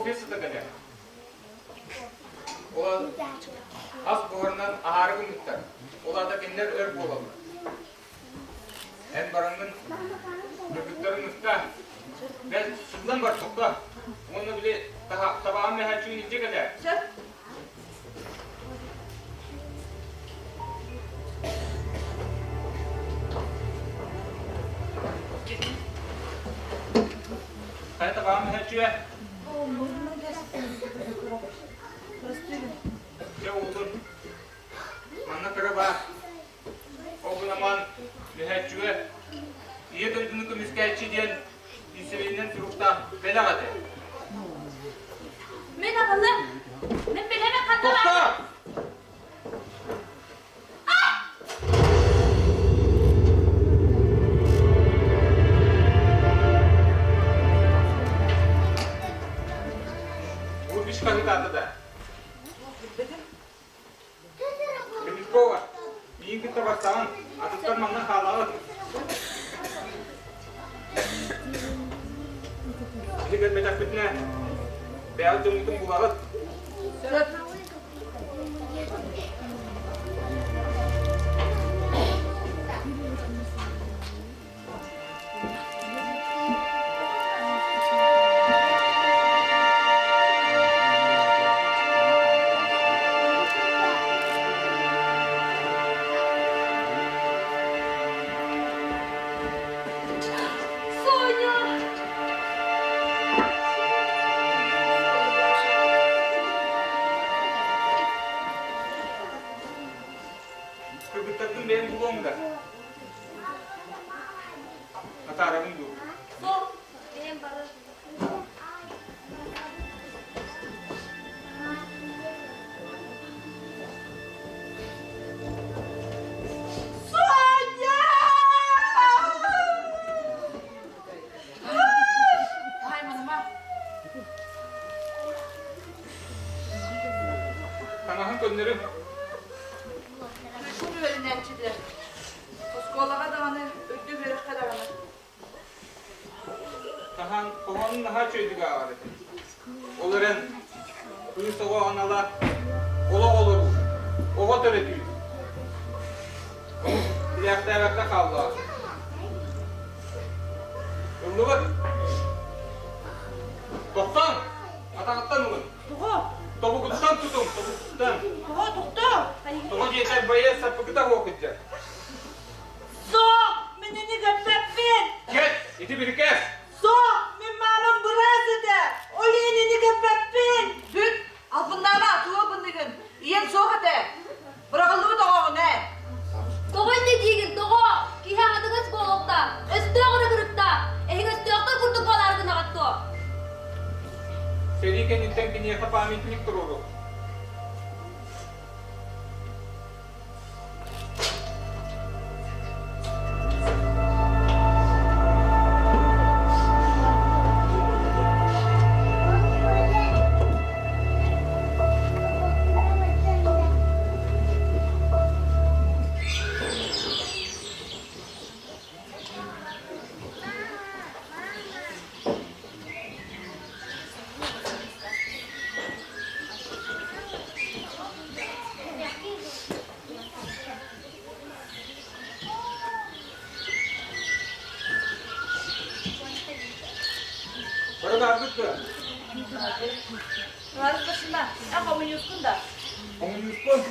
Кофе сыта кэлэр. Ол ас буһарынан аһаары гыммыттар. Ол аата кинилэр өр буолаллар. Эн бараҥҥын кыргыттарын ыкка, бэл сыллан бар тохто. Уонна били табаҕын мөһөөччүгүн илдьэ кэлээр. Сөп. Хайа табаҕын мөһөөччүгэ? Дьэ уолун, манна кыра баар. Ол гынан мөһөөччүгэ Ийэ дойдуну көмүскээччи диэн инсулинынан суруктаах бэлэх этэ. Мин аҕалым. Мин билэбин ханна Тохтоо! Урбиш хаһыытаата да. Кобякова, миигин кытта барсаҕын, атыттар манна хаалаҕыт. Биһи кэлбэтэхпитинэ, бэйэҕит дьоҥҥутун булаҕыт. Сөп. Соня! Кыргыттаргын бэйэм булуом да. Атаарабын дуу? Сол, бэйэм барар. Соня! Таҥаһын көннөрү. Күн үөрэнээччилэр Оскуолаҕа даҕаны, үрдүк үөрэххэ даҕаны. Хаһан хоһоонун наһаа үчүгэйдик ааҕар этэ. Ол эрэн кыыс оҕо анала олох олоруу, оҕо төрөтүү. Ону билээхтээбэккэ хааллаҕа. Ыллыбыт. Тохтооҥ! Атаҕыттан ылын. Тоҕо? Тобугуттан тутуҥ, тобугуттан. Тоҕо тохтоо? Тоҕо диэтэр байыас саппыкыта суох сылдьар. Суох! Мин ини көппөппүн! Кэт, ити бирикээс! Суох! Мин маамам быраас этэ! Ол иһин ини көппөппүн! Бүт! Албыннаама, тугу албынныгын? Ийэм суох этэ. Быраҕыллыбыт оҕоҕун ээ. Тоҕо инньэ диигин, тоҕо? Киһи аҥатыгас буолуохтаах, өстөөх эрэ кырыктаах. Эһиги өстөөхтөр курдук буолаары гынаҕыт дуо? Сэрии кэнниттэн киниэхэ памятник туруору. Бары баарбыт дуо? Товарищ а хомуньуускун да? Хомуньуускун?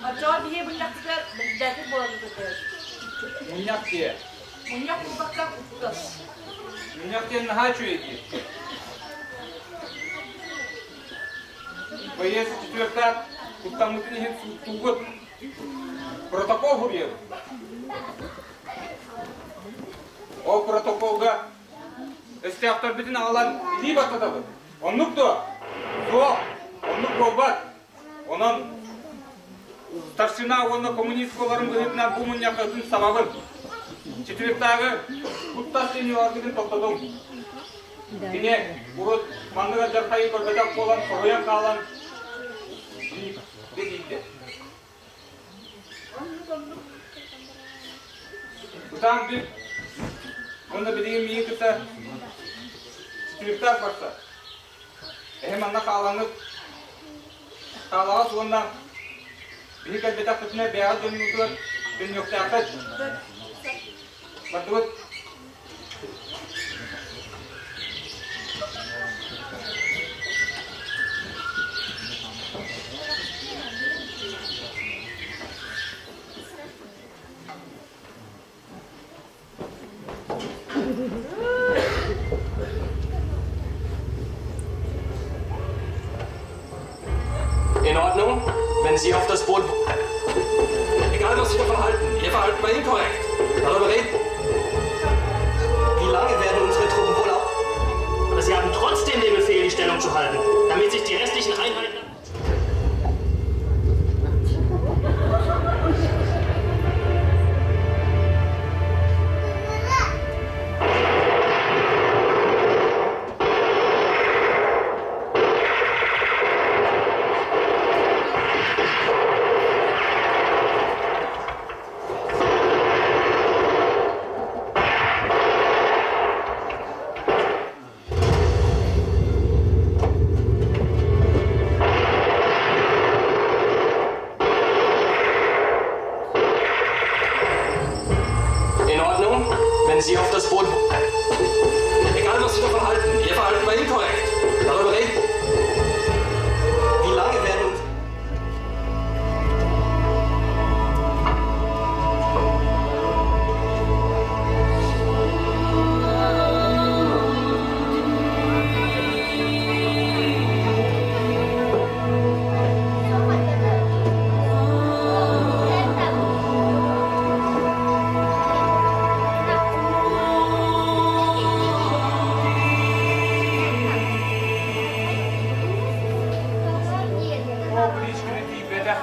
Оччоҕо биһи мунньахпытыгар председатель буоларбыт этэ. Мунньах диэ. Мунньах буолбакка куттас. Мунньах диэн наһаа үчүгэй дии. Байыас четвертаах куттаммытын иһин сууттуугут. Протокол суруйабыт. Ол протоколга өстөөхтөрбүтүн аҕалан илии баттатабыт. Оннук дуо? Суох, оннук буолбат. Онон старшина уонна коммунист буоларым быһыытынан бу мунньахха ытын сабабын. Четвертааҕы куттас сеньоргытын тохтотуҥ. Кини урут маннык алдьархайы көрбөтөх буолан соһуйан хаалан биирдэ. Ытаан бүт. Уонна билигин миигин кытта четвертаах барса. Эһи манна хаалаҥҥыт хаалаҕыт уонна биһи кэлбэтэхпитинэ бэйэҕит дьоннуутугар төннүөхтээххит. Бардыбыт. In Ordnung, wenn Sie auf das Boot... Egal, was Sie davon halten, Ihr Verhalten war inkorrekt. Darüber reden. Wie lange werden unsere Truppen wohl auf... Aber Sie haben trotzdem den Befehl, die Stellung zu halten, damit sich die restlichen Einheiten... In Ordnung, wenn Sie auf das Boot... Egal, was Sie davon halten, Ihr Verhalten war inkorrekt. Darüber reden. Wie lange werden uns... Оо, Гришкина тиийбэтэх.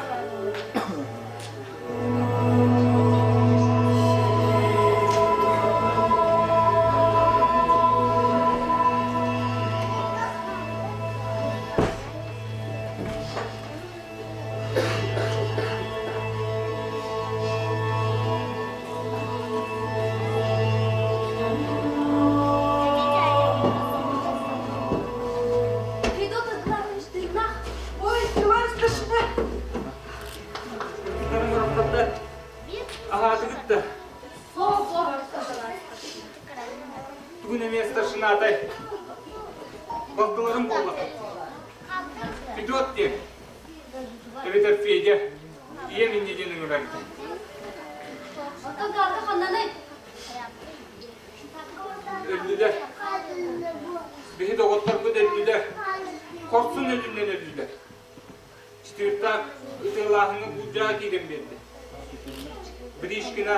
Федот Иванович тыыннаах. Ой, товарищ старшина! Кыргыттарым барахсаттар аһаатыгыт да тугун эмиэ старшинатай балтыларым буоллаххыт. Федот диэн эбэтэр Федя ийэм инньэ диэн ыҥырар этэ. Оттон Галка ханнаный? Өллүлэр. Биһи доҕотторбут өллүлэр. Хорсун өлүннэн өллүлэр. Четвертак ытыалааһыҥҥа буулдьаҕа киирэн биэрдэ. Бришкина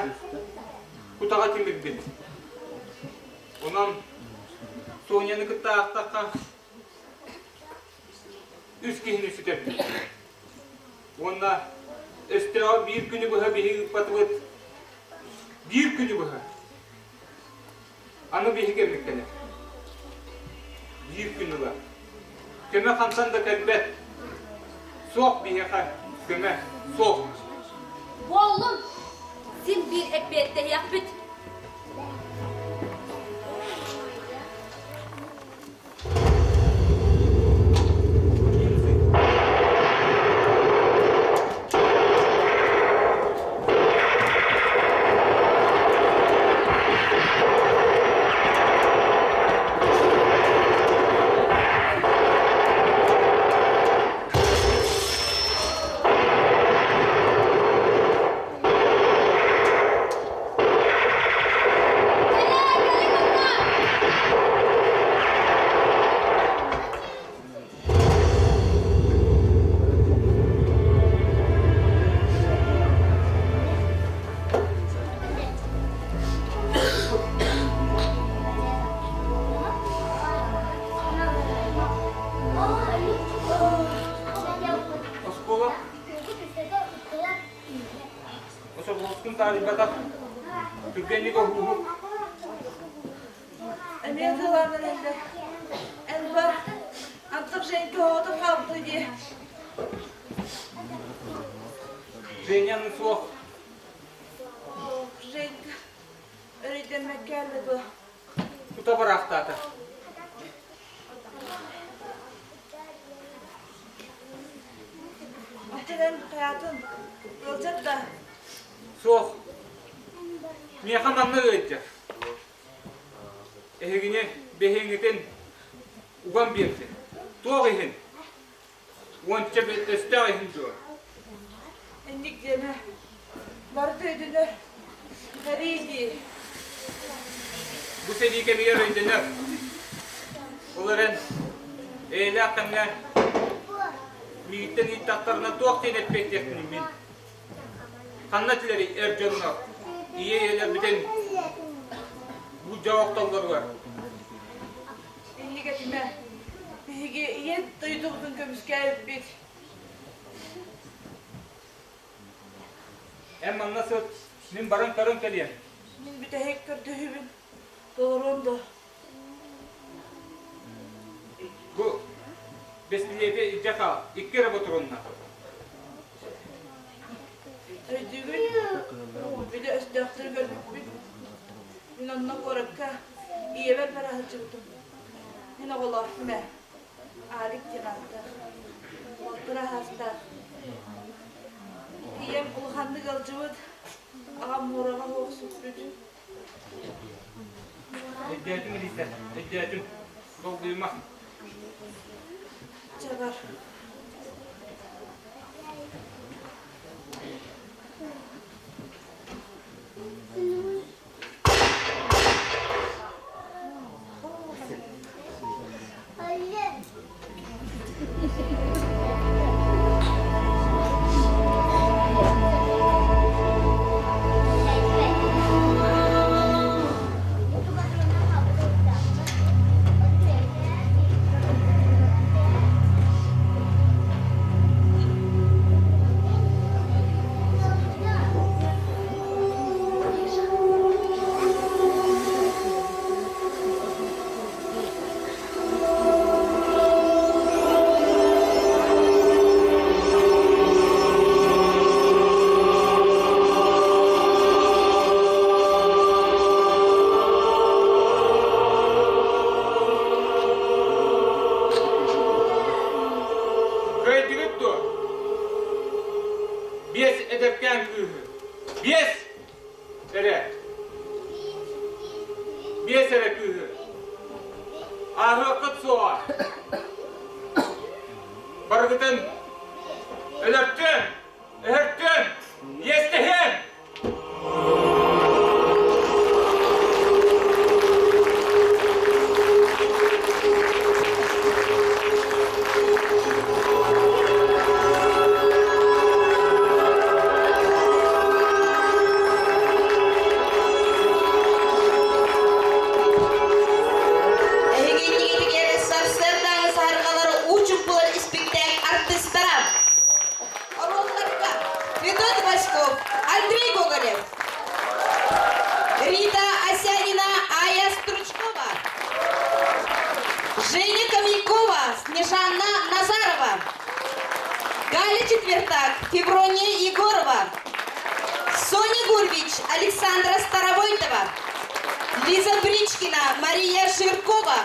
кутаҕа тимирбит. Онон Соняны кытта аахтахха үс киһини сүтэрдим. Уонна өстөөҕө биир күнү быһа биһи ыыппатыбыт. Биир күнү быһа. Аны биһи кэммит кэлэр. Биир күн ыла. Көмө хантан да кэлбэт. Суох биһиэхэ көмө суох. Буоллун. Син биир эппиэттэһиэхпит. Кэлээ, кэлиҥ манна! Оскуола Особолускун таарыйбатах түргэнник оһууһук Эмиэ тылаанан эллэ. Эн бар, антах Женька оҕото хаалбыта дии. Женяны суох. Ох, Женька, өрөйдэммэккэ кэллэ дуо? Тута бараахтаата. Онтон эн хайаатын ыалдьар да? Суох. Миэхэ манна ыалдьар. Эһигини биһиҥҥитин уган биэрдим. Туох иһин? Уонча өстөөх иһин дуо? Инник диэмэ. Барыта өйдөнөр. Сэрии дии. Бу сэрии кэмигэр өйдөнөр. Ол эрэн, эйэлээх кэмҥэ миигиттэн ыйыттахтарына туох диэн эппиэттиэхпиний мин? Ханна этилэрий эр дьоннор? Ийэ ийэлэрбитин буулдьаҕа охтоллоругар. Инник этимэ. Биһиги ийэ дойдубутун көмүскээбиппит. Эн манна сыт, мин баран көрөн кэлиэм. Мин бүтэһик көрдөһүүбүн толоруом дуо? Бу бэстилиэти илдьэ хаал, икки эрэ ботуруонна. Өйдүүгүн? Били өстөөхтөрү көрбүппүт. Мин онно куоракка ийэбэр бара сылдьыбытым. Мин оҕолоохпун ээ. Алик диэн ааттаах. Балтыра аһаастаах. Ийэм улаханнык ыалдьыбыт, аҕам муораҕа суох сүппүт. Өйдөөтүм, Лиса, өйдөөтүм. Долгуйума. Чэ бар. Кыайдыгыт дуо? Биэс эдэркээн кыыһы. Биэс! Эрэ. Биэс эрэ кыыһы. Ааһыаххыт суоҕа. Барыгытын өлөртүөм, өһөртүөм, иэстэһиэм! Эһигиннигитигэр сарсыардааҥы саһарҕалар уу чуҥкулар испиктээк артыыстара. Оруолларга Федот Васьков, Андрей Гоголев, Рита Осянина, Ая Стручкова, Женя Камейкова, Снежанна Назарова, Галя Четвертак, Феврония Егорова, Соня Гурвич, Александра Старовойтова, Лиза Бричкина, Мария Жиркова,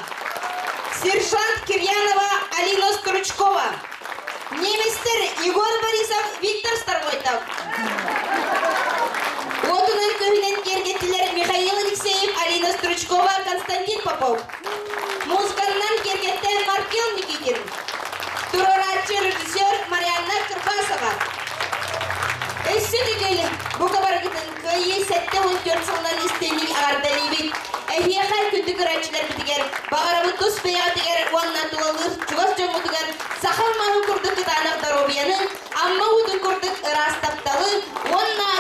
сержант Кирьянова, Алина Стручкова, немецтэр Егор Борисов, Виктор Старовойтов. Уотунан көһүнэн киэргэттилэр Михаил Алексеев, Алина Стручкова, Константин Попов. Музыканнан киэргэттэ Маркел Никитин. Туруорааччы режиссер Марианна Кырбасова. Өссө төгүл бука барыгытын Кыайыы 74 сылынан истиҥник эҕэрдэлиибит! Эһиэхэ күндү көрөөччүлэрбитигэр, баҕарабыт тус бэйэҕитигэр уонна тулалыыр чугас дьоҥҥутугар саха маһын курдук кытаанах доруобуйаны, Амма уутун курдук ыраас тапталы уонна